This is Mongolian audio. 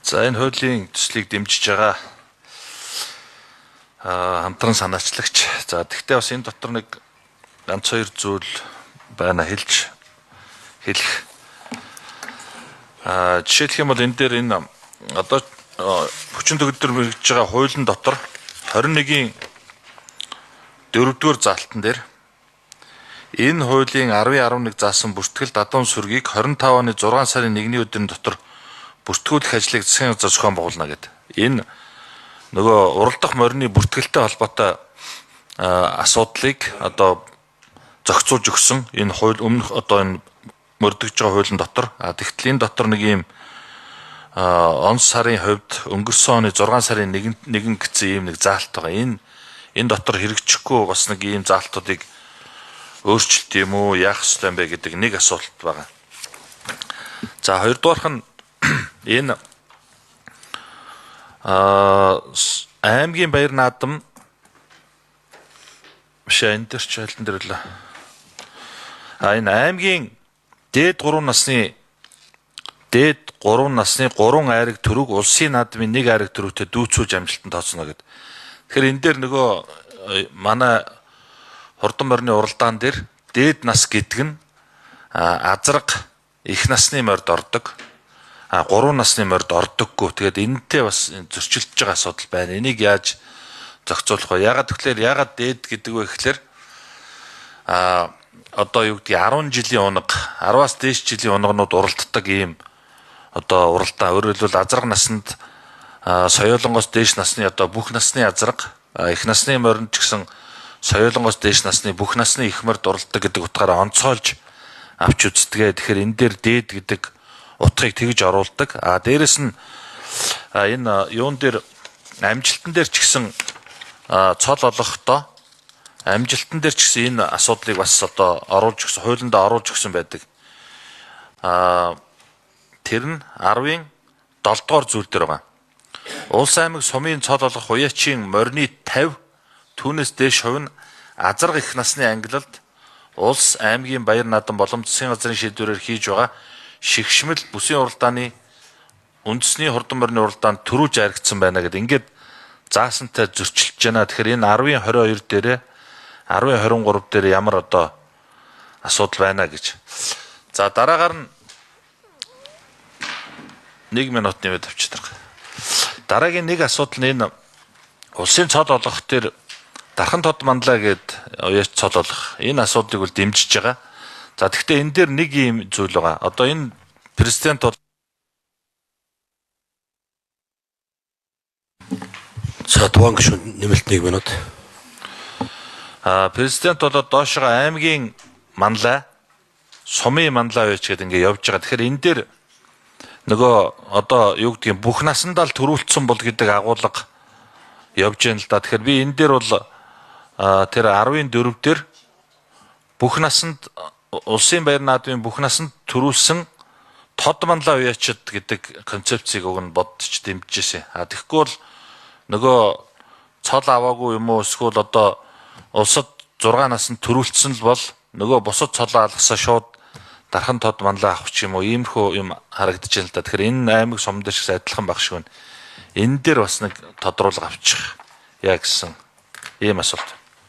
За, энэ хуулийн төслийг дэмжиж байгаа хамтран санаачлагч. За, тэгвэл бас энэ дотор нэг ганц хоёр зүйл байна хэлж хэлэх. Жишээлх юм бол энэ дээр энэ одоо хүчин төгөлдөр мэрэгж байгаа хуулийн дотор 21-ийн 4-р заалтан дээр энэ хуулийн 10.11 заасан бүртгэл дадуун сүргийг 25 оны 6 сарын 1-ний өдрийн дотор бүртгүүлэх ажлыг засгийн газар зохион байгуулна гэдэг. Энэ нөгөө уралдах морины бүртгэлтэй холбоотой асуудлыг одоо зохицуулж өгсөн энэ хууль өмнөх одоо энэ мөрдөгж байгаа хуулийн дотор. Тэгтэл энэ дотор нэг ийм он сарын хувьд өнгөрсөн оны 6 сарын 1 гэсэн ийм нэг заалт байгаа. Энэ дотор хэрэгжихгүй бас нэг ийм заалтуудыг өөрчлөлт юм уу, яах ёстой юм бэ гэдэг нэг асуулт байгаа. За, хоёрдугаарх нь энэ аймгийн баяр наадам биш, энэ дээр ч айлтан дээр лээ. Энэ аймгийн дээд 3 насны дээд 3 насны 3 айраг төрөг улсын наадмын 1 айраг төрөвтэй дүүцүүлж амжилтанд тооцно гэдэг. Тэгэхээр энэ дээр нөгөө манай хурдан морины уралдаан дээр дээд нас гэдэг нь азраг их насны морд ордог. 3 насны морд ордоггүй. Тэгээд энэтэй бас зөрчилдөж байгаа асуудал байна. Энийг яаж зохицуулах вэ? Ягаад тэгэхээр ягаад дээд гэдэг вэ гэхээр одоо юу гэдгийг 10 жилийн унага, 10-аас дээш жилийн унаганууд уралддаг ийм одоо уралдаан. Өөрөөр хэлбэл азраг насанд соёолонгоос дээш насны одоо бүх насны азраг, их насны моринд ч гэсэн соёолонгоос дээш насны бүх насны их морд уралддаг гэдэг утгаараа онцгойлж авч үздэг. Тэгэхээр энэ дээр дээд гэдэг утгыг тэгж оруулдаг. Дээрэс нь энэ юун дээр амжилтан дээр ч гэсэн цол олгохдоо амжилтан дээр ч гэсэн энэ асуудлыг бас одоо оруулж өгсөн, хуулиндаа оруулж өгсөн байдаг. Тэр нь 10-ын 7 дугаар зүйл дээр байгаа. Улс аймаг сумын цол олгох уяачийн морины 50 түүнээс дээш хувь нь азарга их насны ангилалд улс аймгийн баяр наадам болон засгийн газрын шийдвэрээр хийж байгаа шигшмэл бүсийн уралдааны үндэсний хурдан морины уралдаанд төрүүлж аригдсан байна гэдэг ингээд заасантай зөрчилж байна. Тэгэхээр энэ 10-ын 22 дээрээ 10-ын 23 дээр ямар одоо асуудал байна гэж. За, дараагаар нь 1 минут нэмээд авчдаг. Дараагийн нэг асуудал нь энэ улсын цол олгох дээр дархан тод манлаа гэд уяач цол олгох энэ асуудлыг бол дэмжиж байгаа. За, тэгвэл энэ дээр нэг юм зүйл байгаа. Одоо энэ президент бол За, Туван гишүүн нэмэлт 1 минут. Президент болоод доошоо аймгийн манлай, сумын манлай байж гэдэг ингээ явж байгаа. Тэгэхээр энэ дээр нөгөө одоо юу гэдгийг бүх насандаа л төрүүлсэн бол гэдэг агуулга явж байна л да. Тэгэхээр би энэ дээр бол тэр 10-ын 4 дээр бүх насанд улсын баяр наадмын бүх насанд төрүүлсэн тод манлай уяачд гэдэг концепцийг уг нь бодож дэмжижсэн. Тэгэхгүй бол нөгөө цол аваагүй юм уу эсвэл одоо улсад 6 насанд төрүүлсэн л бол нөгөө бусад цолоо алгасаа шууд дархан тод манлай авах ч юм уу иймэрхүү юм харагдаж байна л да. Тэгэхээр энэ аймаг сум дээр ч гэсэн адилхан баг шиг байна. Энэ дээр бас нэг тодруулга авчих яа гэсэн ийм асуулт.